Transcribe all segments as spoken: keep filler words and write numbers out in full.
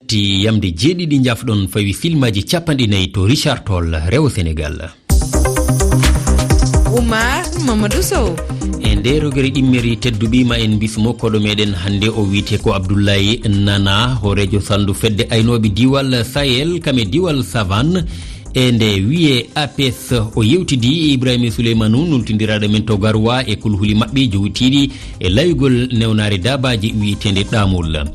Ti yamde jeeɗiɗi njafɗon fawi filmaaji cappanɗe nayi to Richard Toll, rewo Senegal. Oumar Mamadou Sow. E nde rogere ɗimmeri tedduɓe ma en bismo koɗo meɗen hannde o wiyete ko Abdoulaye Nana, hooreejo salndu fedde aynooɓe diwal Sahel, kam e diwal Savane. E nde wiye A P S, o yewtidi e Ibrahima Souleymanu, nultindiraaɗo men to Garoua e kulhuli maɓɓe jowitiiɗi e layugol newnaare daabaaji wiyeteende ɗaamol.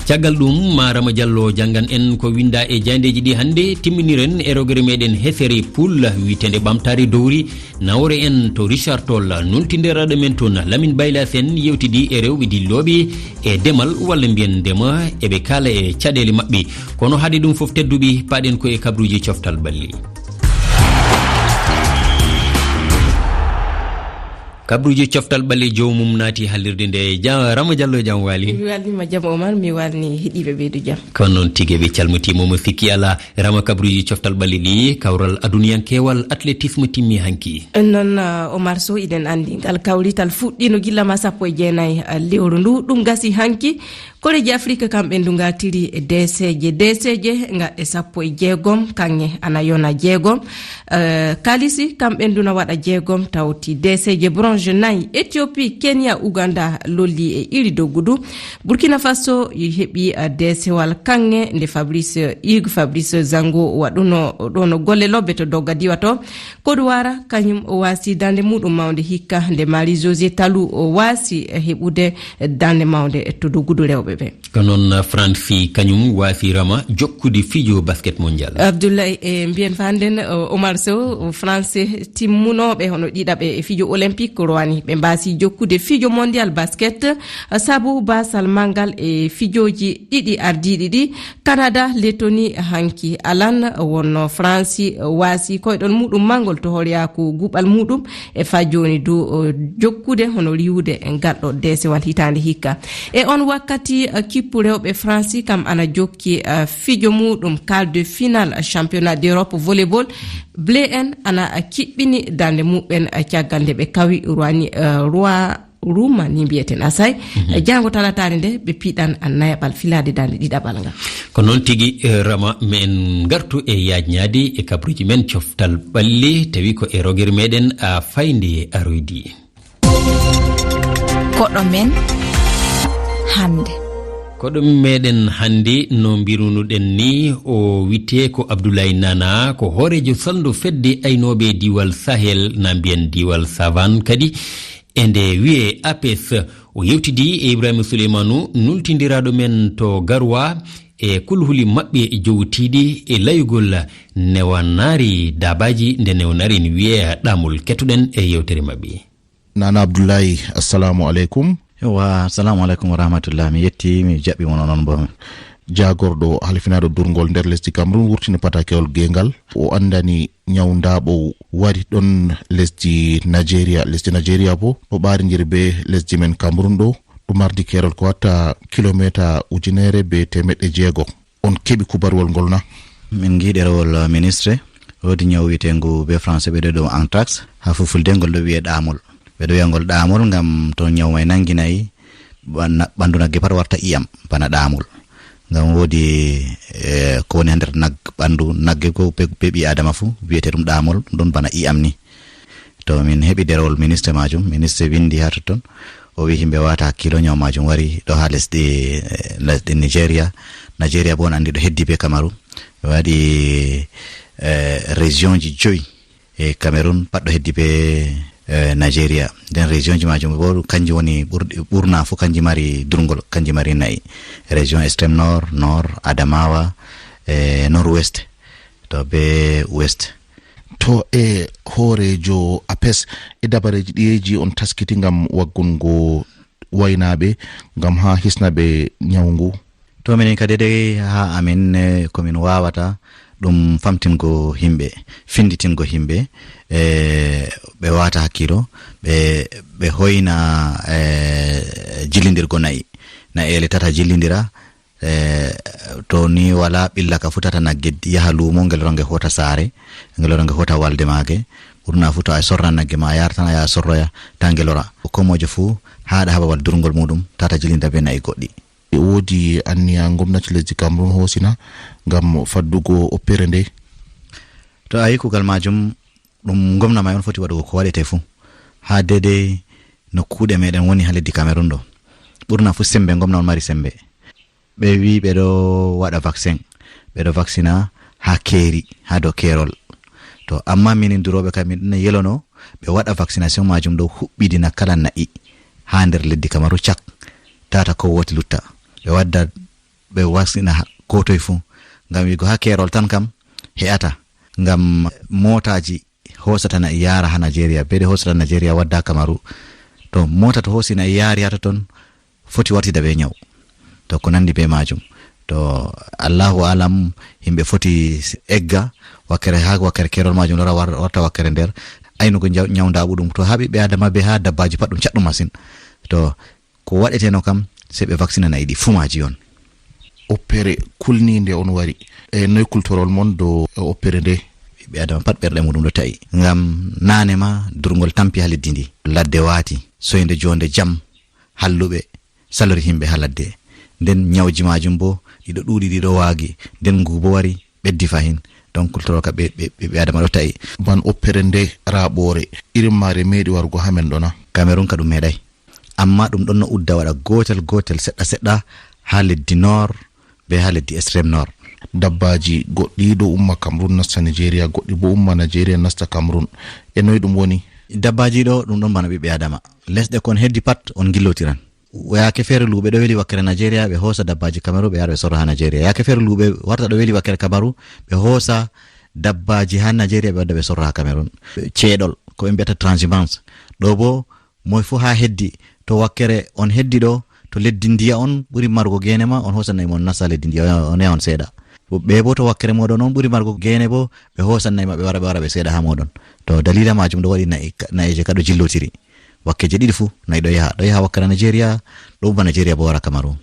Caggal ɗum, ma Rama Diallo janngan en ko winnda e jaayndeeji ɗi hannde, timminiren e rogere meɗen Hefere Pool wiyeteende Ɓamtaare Dowri, nawore en to Richard Toll, nultindiraaɗo men toon Lamine Bayla Sen yewtidi e rewɓe dillooɓe e demal walla mbiyen ndema, eɓe kaala e caɗeele maɓɓe. Kono hade ɗum fof tedduɓe, paɗen ko e kabruuji coftal ɓalli. Kabruuji coftal ɓalli joomum naati hallirde nde. Jam, Rama Diallo, jam waali? Mi waalnima jam, Omar, mi waalni heɗiiɓe ɓeydu jam. Ko noon tigi, ɓe calmitiima mo sikki alaa. Rama, kabruuji coftal ɓalli ɗi, kawral aduniyankeewal athlétisme timmi hanki. Noon, uh, Omar Sow, iɗen anndi ngal kawrital fuɗɗiino gilla ma sappo e jeenayi, uh, lewru ndu. Ɗum gasi hanki. Koreeji Afirika kamɓe ndu ngartiri e deeseeje, deeseeje ngaɗɗe sappo e jeegom, kaŋŋe ana yona jeegom. Eh, Kalisi kamɓe ndu na waɗa jeegom, tawti deeseeje bronze nayi. Ethiopie, Kenya, Uganda lolli e iri doggudu. Burkina Faso heɓi, eh, deesewal kaŋŋe nde Fabrice Hugues, Fabrice Zango waɗuno ɗono golle lobbe to Dogga Diwa to. Kodowara kañum o waasi darnde muɗum mawnde hikka nde Marie José Talou o waasi heɓude darnde mawnde to doggudu rewɓe ɓe. Ko noon, Fransi kañum waasi, Rama, jokkude fijo basket mondial. Abdoulaye, e mbiyen faa nden, o, Omar Sow, o, France timmunooɓe hono ɗiɗaɓe e fijo olympique rowani, ɓe mbaasi jokkude fijo mondial basket, sabu baasal manngal e fijooji ɗiɗi ardiiɗi ɗi. Canada, Lettonie hanki alan wonno Fransi waasi koyɗol muɗum manngol to horyaaku guɓal muɗum e faa jooni du, o, jokkude hono riiwude ngal ɗo deesewal hitaande hikka. E on wakkati, eh, kippu rewɓe Fransi kam ana jokki, eh, fijo muɗum quart de finale championnat d'Europe volleyball. Bleu en ana, eh, kiɓɓini darnde muɓɓen, eh, caggal nde ɓe kawi Rwani, eh, Rwa-, Rumani mbiyeten Asay. Mhm. Eh, jaango talataare nde ɓe piɗan, eh, nayaɓal filaade darnde ɗiɗaɓal ngal. Ko noon tigi, eh, Rama, men ngartu e yaajnaade e kabruuji men coftal ɓalli, tawi ko e rogere meɗen a fayndi aroydi. Koɗo men hannde. Koɗo meɗen hannde, no mbirunoɗen ni, o wiyetee ko Abdoulaye Nana, ko hooreejo salndu fedde aynooɓe diwal Sahel, na mbiyen diwal Savane kadi, e nde wiyee A P S. O yewtidi e Ibrahima Souleymanu, nultindiraaɗo men to Garoua, e kulhuli maɓɓe jowitiiɗi e layugol newanaari daabaaji, nde newanaari ne wiyee ɗaamol. Kettuɗen e yewtere maɓɓe. Nana Abdoulaye, assalamu aleykum. Ewa, assalamu aleykum wa rahmatullah. Mi yetti, mi jaɓɓi mo noon bo. Jaagorɗo halfinaaɗo durngol nder lesdi Cameroun wurtini patakewol geengal. O anndani ñaw ndaaɓo wari ɗon lesdi Nigeria. Lesdi Nigeria bo ɗo ɓaarindiri be lesdi men Cameroun ɗo. Ɗum mardi keerol ko watta kilomeeta ujunere be teemeɗɗe jeego. On keɓi kubaruwol ngol na? Min ngi ɗerewol, uh, ministre. Woodi ñaw wiyeteengu be français ɓe ɗo ɗum anthrax. Haa fulfulde ngol ɗo wiyee ɗaamol. Ɓe ɗo wiya ngol ɗaamol ngam to ñaw may nangi nayi, ɓan-, ɓandu nagge pat warta iyam bana ɗaamol. Ngam woodi, eh, ko woni haa nder nag-, ɓandu nagge ko be, be ɓii Aadama fuu wiyetee ɗum ɗaamol, ɗum ɗon bana iyam ni. To min heɓi ɗerewol ministre maajum, ministre winndi haa totton, o wi'i yimɓe waata hakkilo, ñaw maajum wari ɗo haa lesdi, eh, lesdi Nigeria. Nigeria bo on anndi ɗo heddi be Cameroun. Ɓe waɗi, eh, région ji joyi e Cameroun, pat ɗo heddi be, eh, Nigeria. Nden région ji maajum bo kanji woni ɓurɗi, ɓurna fuu kanji mari durngol, kanji mari na'i. Région extrême nord, nord, Adamawa, eh, nord ouest, to be ouest. To e hooreejo A P S, e dabareeji ɗiyeeji on taskiti ngam waggungo waynaaɓe, ngam haa hisna ɓe ñaw ngu? To minen kadi de haa amin, eh, ko min waawata ɗum famtingo yimɓe, finnditingo yimɓe, eh, ɓe waata hakkilo, ɓe, ɓe hoyna, eh, jillindirgo na'i. Na'eele tata jillindira, eh, to ni wala ɓilla ka futata nagge yaha luumo, ngel ronge hota saare, ngel ronge hota walde maage. Ɓurna fu to a sorra nagge ma a yartan a yaha sorroya, ta ngel ora. Ko mojo fu haɗa ha babal durngol muɗum, tata jilinda be na'i goɗɗi. E woodi anniya ngomnati lesdi Cameroun hoosina ngam faddugo oppere nde? To a yi kugal majum, ɗum ngomna may on foti waɗugo ko waɗete fuu, haa deydey no kuuɗe meɗen woni haa leddi Cameroun ɗo. Ɓurna fuu sembe ngomna on mari sembe. Ɓe wi ɓe ɗo waɗa vaccin, ɓe ɗo vaccina haa keeri, haa dow keerol. To, amma minin durooɓe kam, min ɗon yelono ɓe waɗa vaccination majum ɗo huɓɓidina kala na'i haa nder leddi Kamaru cak, tata ko woti lutta. Ɓe wadda, ɓe vaccina ha-, ko toy fuu. Ngam wigo haa keerol tan kam he'ata. Ngam mootaaji hoosata na'i yaara haa Najeriya, be ɗe hoosata Najeriya wadda Kamaru. To, moota to hoosi na'i yaari haa totton, foti wartida be nyaw. To, ko nandi be majum. To, Allahu alam, himɓe foti s-, egga wakkere haa wakkere keerol majum lora war-, warta wakkere nder aynugo njaw-, nyaw ndaɓuɗum. To, haa ɓiɓɓe Adama be haa dabbaaji pat ɗum caɗɗum masin. To, ko waɗeteno kam, sey ɓe vaccina na'i ɗi fuu maaji on. Oppere kulniinde on wari. E noy kultorol mon dow oppere nde? Ɓiɓɓe Adama pat ɓerɗe muɗum ɗo ta'i. Ngam naane ma durngol tampi haa leddi ndi. Ladde waati, soynde joonde jam, halluɓe salori himɓe haa ladde. Nden nyawji majum bo ɗiɗo ɗuuɗi, ɗiɗo waagi. Nden ngu bo wari ɓeddi fahin. Donc kultorol ka ɓe, ɓe, ɓe, ɓe Adama ɗo ta'i. Ban oppere nde raɓoore, irin maare meeɗi warugo haa men ɗo na? Cameroun ka ɗum meeɗay. Amma ɗum ɗon no udda waɗa gootel gootel, seɗɗa seɗɗa, haa leddi Nord be haa leddi Extrême Nord. Dabbaaji goɗɗi ɗo umma Cameroun nasta Nigeria, goɗɗi bo umma Nigeria nasta Cameroun. E noy ɗum woni? Dabbaaji ɗo ɗum ɗon bana ɓiɓɓe Adama. Lesɗe kon heddi pat on ngillotiran. Yaake feere luuɓe ɗo weli wakkere Nigeria, ɓe hoosa dabbaaji Cameroun, ɓe ara ɓe sorra haa Nigeria. Yaake feere luuɓe warta ɗo weli wakkere Cameroun, ɓe hoosa dabbaaji haa Nigeria, ɓe wadda ɓe sorra haa Cameroun. Ceeɗol, ko ɓe mbiyata transhumance. Ɗo bo moy fuu haa heddi. To wakkere on heddi ɗo, to leddi ndiya on ɓuri margo geene ma, on hoosan na'i mon nasta leddi ndiya, on yaha on seeɗa. Ɓe bo to wakkere moɗon on ɓuri margo geene bo, ɓe hoosan na'i maɓɓe wara, ɓe wara ɓe seeɗa haa moɗon. To dalila majum ɗo waɗi na'i ka-, na'eeje ka ɗo jillotiri. Wakkeje ɗiɗi fuu, na'i ɗo yaha, ɗo yaha wakkere Nigeria, ɗo umma Nigeria bo wara Cameroun.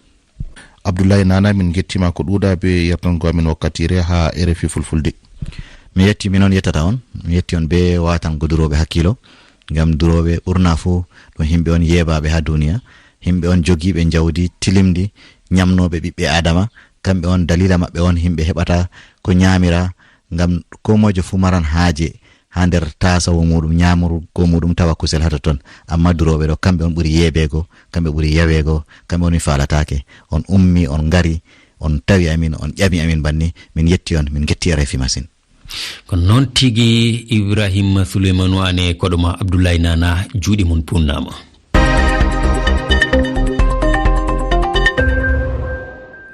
Abdoulaye Nana, min ngettima ko ɗuuɗa be yertango amin wakkatire haa R F I Fulfulde. Mi yetti, min on yettata on. Mi yetti on be watango durooɓe hakkiilo. Ngam durooɓe ɓurna fuu ɗum himɓe on yeebaɓe haa duniya. Himɓe on jogiiɓe njawdi tilimdi, nyamnooɓe ɓiɓɓe Adama. Kamɓe on dalila maɓɓe on himɓe heɓata ko nyamira. Ngam ko moijo fuu maran haaje haa nder taasawo muuɗum, nyaamurgo muuɗum tawa kusel haa totton. Amma durooɓe ɗo, kamɓe on ɓuri yeebeego, kamɓe ɓuri yaweego, kamɓe on mi faalataake. On ummi, on ngari, on tawi amin, on ƴami amin banni, min yetti on, min ngetti R F I masin. Ko noon tigi, Ibrahima Souleymane Wane, koɗo ma Abdoulaye Nana, juuɗe mon puunnaama.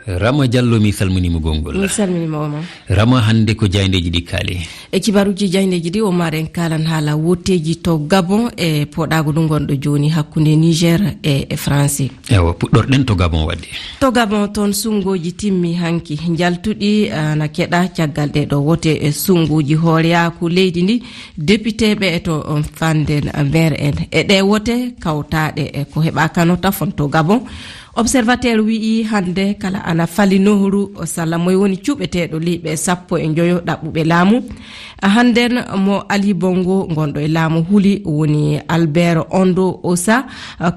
Rama Diallo, mi salminiima gonngol. Mi salminiima, Omar. Rama, hannde ko jaayndeeji ɗi kaali? E kibaruuji jaayndeeji ɗi, Omar, en kaalan haala wotteeji to Gabon e poɗaago ndu ngonɗo jooni hakkunde Niger e, e France. Ewa, puɗɗorɗen to Gabon waɗde. To Gabon, toon sunngooji timmi hanki. Njaltuɗi, ah, na keɗa caggal ɗee ɗo wote e sunngooji hooreyaaku leydi ndi, depiteeɓe e to, um, fannden, ah, maire en. E ɗee wote kawtaaɗe e ko heɓaaka no tafon to Gabon. Observateur wi'i hannde kala ana fali nohru, o sala moy woni cuɓeteeɗo leyɓe sappo e njoyo ɗaɓɓuɓe laamu. Hannden mo Ali Bongo ngonɗo e laamu huli woni Albert Ondo Osa,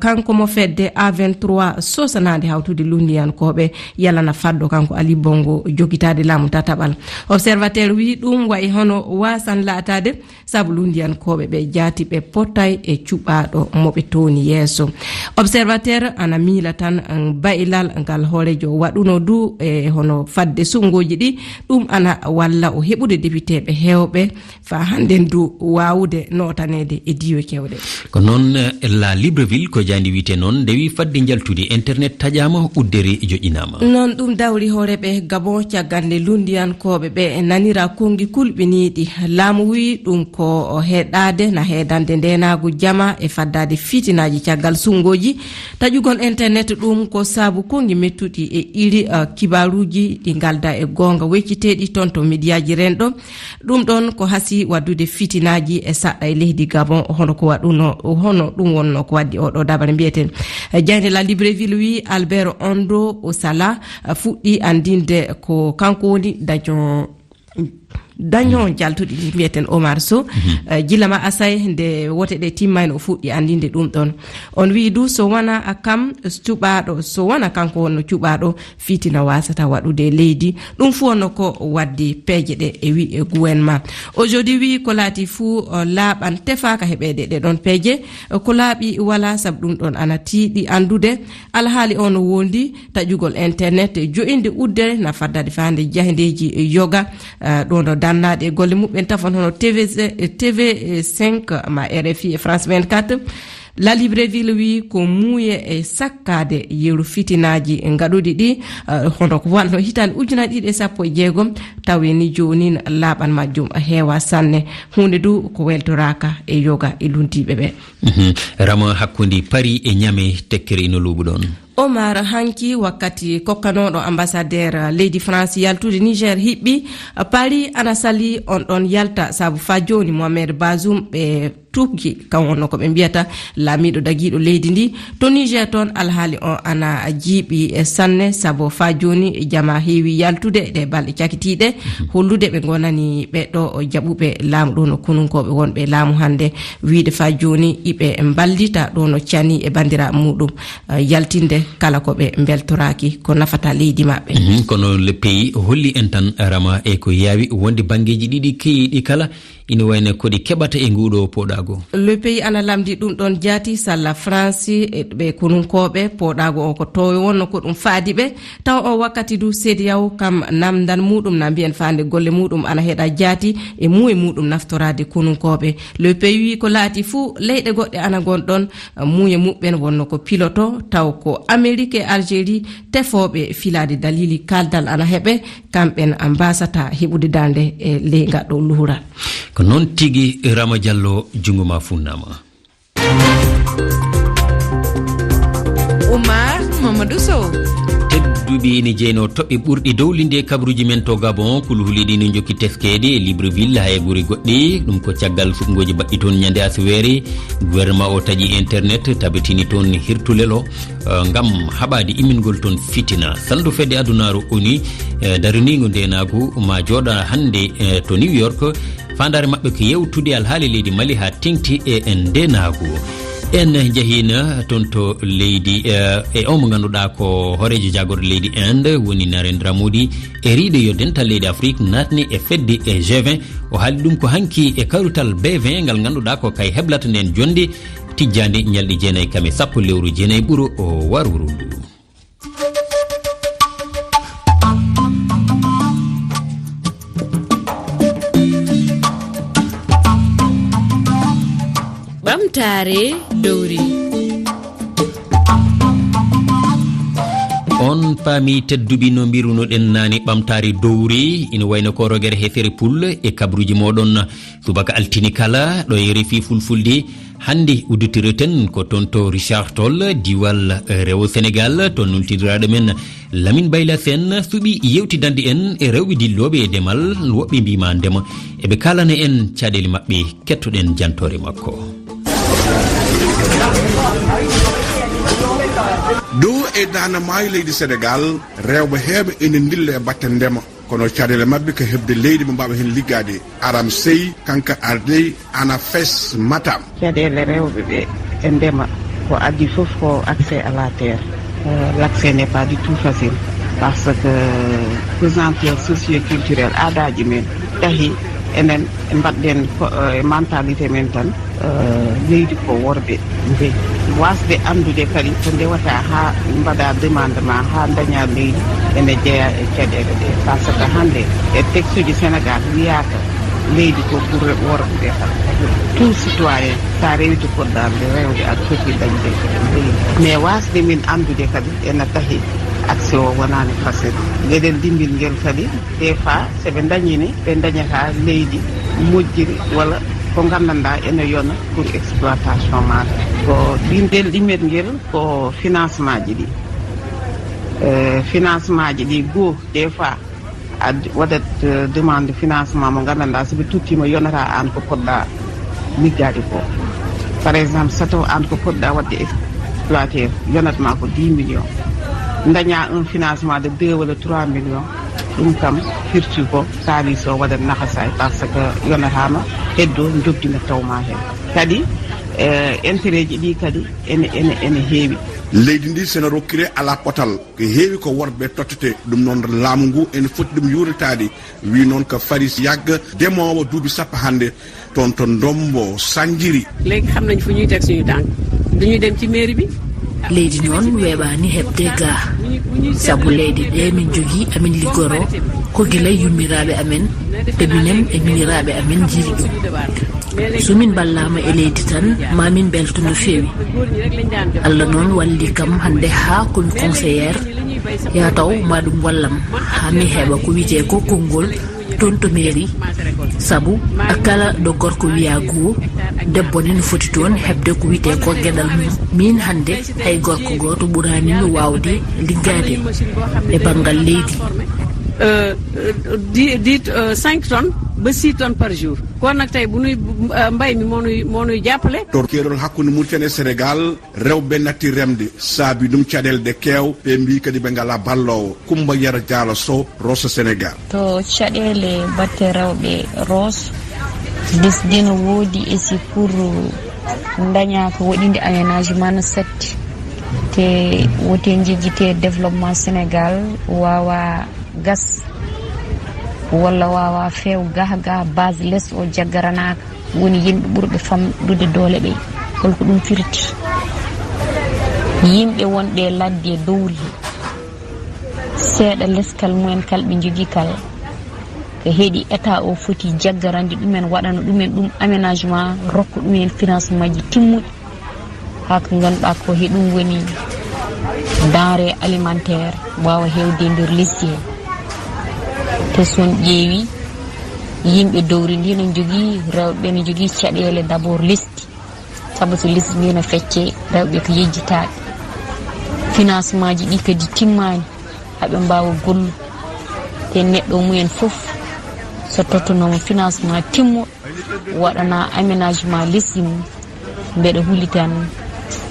kanko mo fedde A vingt-trois sosanaande hawtude lunndiyankooɓe yalana faddo kanko Ali Bongo jogitaade laamu tataɓal. Observateur wi'i ɗum wa'i hono waasan laataade sabu lunndiyankooɓe ɓe jaati ɓe pottay e cuɓaaɗo mo ɓe tooni yeeso. Observateur ana miila tan, um, baylal ngal hooreejo waɗuno du e hono fadde sunngooji ɗi, ɗum ana walla o heɓude depiteeɓe heewɓe faa hannden du waawude nootaneede e diiwe keewɗe. Ko noon, eh, La Libreville ko jaaynde wiyetee noon nde wi'i fadde njaltude internet taƴaama, uddere joƴƴinaama. Noon ɗum dawri hooreeɓe Gabon caggal nde lunndiyankooɓe ɓe nanira konngi kulɓiniiɗi. Laamu wi'i ɗum ko heɗaade na heedande ndeenaagu jama e faddaade fitinaaji caggal sunngooji. Taƴugol internet ɗum ko saabu konngi mettuɗi e iri, eh, kibaaruuji ɗi ngalda e goonga wecciteeɗi toon to midiyaaji renɗo. Ɗum ɗoon ko hasii waddude fitinaaji e saɗɗa e leydi Gabon, hono ko waɗuno, hono ɗum wonno ko waddi oo ɗoo dabare mbiyeten. Jaaynde La Libreville wi'i Albert Ondo Osala fuɗɗii anndinde ko kanko woni daño, dañoowo jaltuɗi ɗi mbiyeten Omar Sow, eh, gila ma asay nde wote ɗe timmayno o fuɗɗi anndinde ɗum ɗon. On wiyi du so wona a kam cuɓaaɗo, so wona kanko wonno cuɓaaɗo, fitina wasata waɗude e leydi. Ɗum fuu wonno ko waddi peeje ɗe e wi-, e gouvernement. Aujourd'hui wiyi ko laati fuu, eh, laaɓan tefaaka heɓeede ɗe ɗon peeje. Eh, ko laaɓi wala sabu ɗum ɗon ana tiiɗi anndude. Alhaali o no wondi taƴugol internet, jo'inde udde na faddade faande jahendeeji yoga, eh, ɗo no dannaaɗe e golle muɓɓen tafon hono T V, T V cinq ma R F I e France vingt-quatre. La Libreville wi ko muuye e sakkaade yeru fitinaaji gaɗuɗi ɗi, eh, hono ko wanno hitaande ujunaaji ɗiɗi e sappo e jeegom, tawi ni jooni laaɓan majjum heewa sanne. Huunde du ko weltoraaka e yoga e lundiiɓe ɓe. Mhm. Rama hakkunde Paris e Niamey tekkere ina luuɓu ɗon. Omar, hanki wakkati kokkanooɗo ambassadeur leydi France yaltude Niger hiɓɓi, Paris ana sali on ɗon yalta sabu faa jooni Mohamed Bazoum ɓe tuggi, kan wonno ko ɓe mbiyata laamiiɗo dagiiɗo leydi ndi. To Niger toon alhaali on ana jiiɓi, eh, sanne sabu faa jooni jama heewi yaltude ɗe balɗe cakitiiɗe, hollude ɓe ngonani ɓe ɗo jaɓuɓe laamu ɗo no konunkooɓe wonɓe laamu hannde, wiide faa jooni iɓe mballita ɗo no cani e banndiraaɓe muɗum, eh, yaltinde kala ko ɓe mbeltoraaki ko nafata leydi maɓɓe. Mhm, kono Le Pays holli en tan rama e ko yaawi wonde banngeeji ɗiɗi keyiiɗi kala ina wayno ko ɗi keɓata e nguuɗo pooɗaago. Le Pays ana lamndi ɗum ɗon jaati salla France e ɓe konunkooɓe pooɗaago o ko toowe wonno ko ɗum faadi ɓe. Tawa o wakkati du, CEDEAO kam namndal muɗum na mbiyen faande golle muɗum ana heɗa jaati e muuye muɗum naftoraade konunkooɓe. Le Pays wi ko laati fuu, leyɗe goɗɗe ana ngon ɗon, muuye muɓɓen wonno ko piloto, taw ko Amérique e Algérie tefooɓe filaade dalili kaaldal ana heɓe, kamɓen mbasata heɓude darnde e ley ngaɗɗo luhural. Ko noon tigi, Rama Diallo, junngo ma funnaama. Oumar Mamadou Sow. Tedduɓe ene jeynoo toɓɓe ɓurɗe dowlinde e kabaruuji men to Gabon, kulhuli ɗi no njokki teskeede e Libreville haa e gure goɗɗe. Ɗum ko caggal suɓngooji baɗɗi toon ñande asaweere. Gouvernement o taƴi internet, tabitini toon hirtulelo, eh, ngam haɓaade immingol toon fitina. Salndu fedde adunaaru ONU, eh, daraniingo ndeenaagu ma jooɗa hannde, eh, to New York. Faandaare maɓɓe ko yewtude alhaali leydi Mali haa teŋti e ndeenaagu. En njahiino toon to leydi, eh, e o mo ngannduɗaa ko hooreejo jaagorɗe leydi Inde, woni Narendra Modi, e riiɗo yo dental leydi Afrik naatne e fedde e G vingt. O haali ɗum ko hanki e kawrital B vingt ngal ngannduɗaa ko kay heblata ndeen jonnde. Tijjaande ñalɗi jeenayi kam e sappo lewru jeenayi ɓuru o waruru ndu. Ɓamtaare dowri. On paami tedduɓe no mbirunoɗen naane ɓamtaare dowri ina wayno ko rogere heefere pul e kabaruuji mooɗon subaka altine kala ɗo e R F I Fulfulde. Hannde udditirten ko toon to Richard Toll, diwal rewo Senegaal, to nultindiraaɗo men Lamine Bayla Sène suɓi yewtidande en e rewɓe dillooɓe e demal, woɓɓe mbiima ndema. Eɓe kaalana en caɗeele maɓɓe, kettoɗen jantoore makko. Ɗo e Daande Maayo leydi Senegaal, rewɓe heewɓe ene ndilla e batte ndema. Kono caɗeele maɓɓe ko heɓde leydi mo mbaawa heen liggaade. Aram Sey, kanko ardey Anafes Matam. Caɗeele rewɓe ɓe e ndema ko adii fof ko accès à la terre. Euh, l'accès n'est pas du tout facile parce que pesanteur socio-culturel aadaaji men tahi enen mbaɗɗen ko, euh, mentalité men tan. Eh, leydi ko worɓe njeyi. Waasde anndude kadi ko ndewata haa mbaɗa demande ma haa ndaña leydi ene jeyaa e caɗeele ɗe. Par ce que hannde e texte uji Sénégal wiyaaka leydi ko pour worɓe ɓe tan. Tout citoyen, sa rewiti poɗɗa rewde aɗa foti dañde leydi. Mais waasde min anndude kadi ene tahi accès o wonaani facile. Geɗel dimmbel ngel kadi, des fois, so ɓe ndañiino, ɓe ndañataa leydi moƴƴiri walla ko nganndanɗaa ene yona pour exploitation maaɗa. Ko ɗin ɗel ɗimel ngel ko financement ji ɗi. Eh, financement ji ɗi goo, des fois, a d-, waɗat, eh, demande financement mo nganndanɗaa, so ɓe tottiima, yonataa aan ko poɗɗaa liggaade ko. Par exemple, so taw aan ko poɗɗaa waɗde exploité, yonat ma ko dix millions. Ndañaa un financement de deux walla trois millions. Ɗum kam firti ko kaalis o waɗat nahasay, par ce que yonataama heddo, joggina tawma heen. Kadi, eh, intérêt ji ɗi kadi ene, ene, ene heewi. Leydi ndi sene rokkire ala potal, ko heewi ko worɓe tottete. Ɗum noon laamu ngu ene foti ɗum yuuritaade, wi noon ko Faris Yagga, demoowo duuɓi sappo hannde toon to Ndombo Sanjiri. Léegi xam nañ fu ñuy teg suñu tànk. Duñu dem ci mairie bi. Leydi noon weeɓaani heɓde ga, sabu leyɗe ɗe min njogii amin liggoro ko gila yummiraaɓe amen, e minen e miñiraaɓe amen njiiri ɗum. So min mballaama e leydi tan, ma min mbelto no feewi. Allah noon walli kam hannde haa komi conseillère, yaa taw ma ɗum wallam haa mi heɓa ko wiyetee ko konngol toon to mairie, sabu kala ɗo gorko wiya goo, debbo ne no foti toon heɓde ko wiyetee ko geɗal mum. Min hannde hay gorko gooto ɓuraani mi waawde liggaade e banngal leydi. Euh, euh, di, di, euh, cinq tonnes ba six tonnes par jour. Kon nag tey bu nuy, euh, mbay mi moo nuy, moo nuy jàppale. To keerol hakkunde Mauritanie e Sénégal, rewɓe natti remde, saabi ɗum caɗeele ɗe keew, ɓe mbii kadi ɓe ngalaa balloowo. Kumba Yero Diallo Sow, Rosso Sénégal. To caɗeele batte rewɓe Rosso, desdi no woodi e si pour ndaña ko waɗinde aménagement no satti. Te wote njejjite développement Sénégal waawa gas walla waawa feew gaha gaha base les o jaggaranaaka. Woni yimɓe ɓurɓe famɗude doole ɓe. Holko ɗum firti? Yimɓe wonɓe e ladde e dowri he, seeɗa leskal mumen kal ɓe njogii kal, ko heɗi état o foti jaggarande ɗumen, waɗana ɗumen ɗum aménagement, rokka ɗumen financement ji timmuɗi, haa ko ngannduɗaa ko he ɗum woni denrée alimentaire waawa heewde e nder lesdi he. Te so on ƴeewi, yimɓe dowri ndi no njogii, rewɓe no njogii caɗeele d'abord lesdi. Sabu so lesdi ndi no fecce, rewɓe ko yejjitaaɓe. Financement ji ɗi kadi timmaani, haa ɓe mbaawa gollude. Te neɗɗo mumen fof, so tottonooma financement timmo, waɗana aménagement lesdi mum, mbeɗa huli tan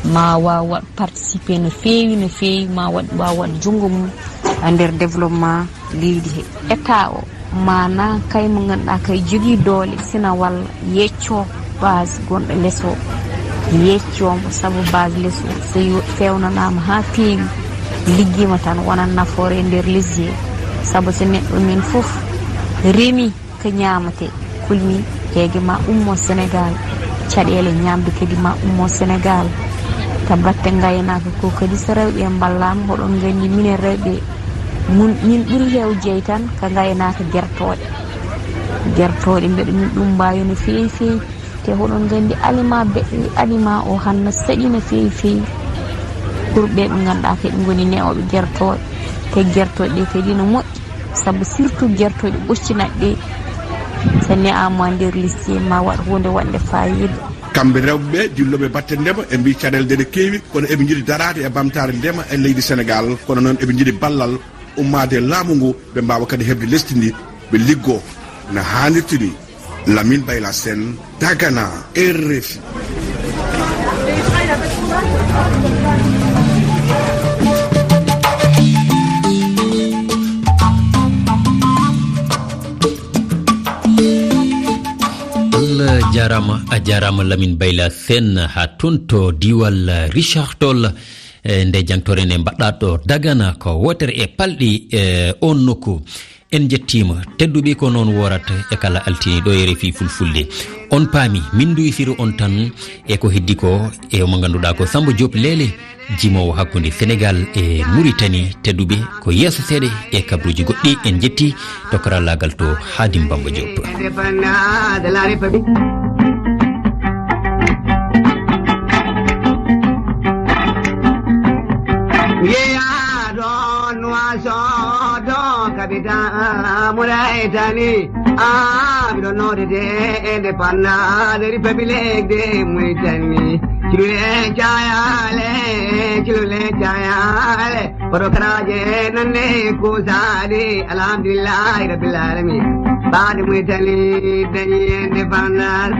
ma waaw waɗ participer no feewi, no feewi, ma waɗ, waaw waɗ junngo mum e nder développement leydi he. État o, maanaa kay mo ngannduɗaa kay jogii doole, sina walla yeccoo base gonɗo les o, yeccoo mo, sabu base les o so yo-, feewnanaama haa feewi, liggiima tan wona nafoore e nder lesdi he. Sabu so neɗɗo men fof remi ko ñaamatee, kulmi, heege ma ummo Sénégal, caɗeele ñaamde kadi ma ummo Sénégal. Ka batte ngaynaaka ko kadi, so rewɓe mballaama, hoɗon nganndi minen rewɓe, mun, min ɓuri heew jeey tan ka ngaynaaka gertooɗe. Gertooɗe mbeɗa min ɗum mbaawi no feewi feewi. Te hoɗon nganndi aliment be-, aliment o hanno saɗi no feewi feewi. Pour ɓe ɓe ngannduɗaa kadi ngoni ne'ooɓe gertooɗe. Te gertooɗe ɗe kadi no moƴƴi. Sabu surtout gertooɗe ɓoccinaɗe ɗe, so ne'aama nder liste ma waɗ huunde waɗnde faayiida. Kamɓe rewɓe ɓe, dillooɓe batte ndema, ɓe mbii caɗeele ɗe ne keewi, kono eɓe njiɗi daraade e ɓamtaare ndema e leydi Senegaal, kono noon eɓe njiɗi ballal ummaade e laamu ngu, ɓe mbaawa kadi heɓde lesdi ndi, ɓe liggoo no haanirta ni. Lamine Bayla Sène, Dagana, R F I. Allah jaaraama, a jaaraama Lamine Bayla Sène, haa toon to diiwal Richard Toll. E nde jangtore nde mbaɗɗaa ɗo Dagana ko wootere e palɗi, e, oon nokku. En njettiima tedduɓe, ko noon woorata e kala altine ɗo e R F I Fulfulde. On paami, min nduysiri on tan e ko heddi ko e mo ngannduɗaa ko Samba Diop Leele, jimoowo hakkunde Senegaal e Muritani. Tedduɓe, ko yeeso seeɗa e kabaruuji goɗɗi. En njetti to karallaagal to Hadim Bamba Diop. Yeeyaa ɗo Nuwaasoot, ɗo kapital Muritani. Ah, miɗo noddete indépendance République de Mauritanie. Cilule cayaale, cilule cayaale. Koto karaaje nande kuusaaɗi, alhamdulillahi rabbil alamin. Ɓaade Mauritanie dañi indépendance.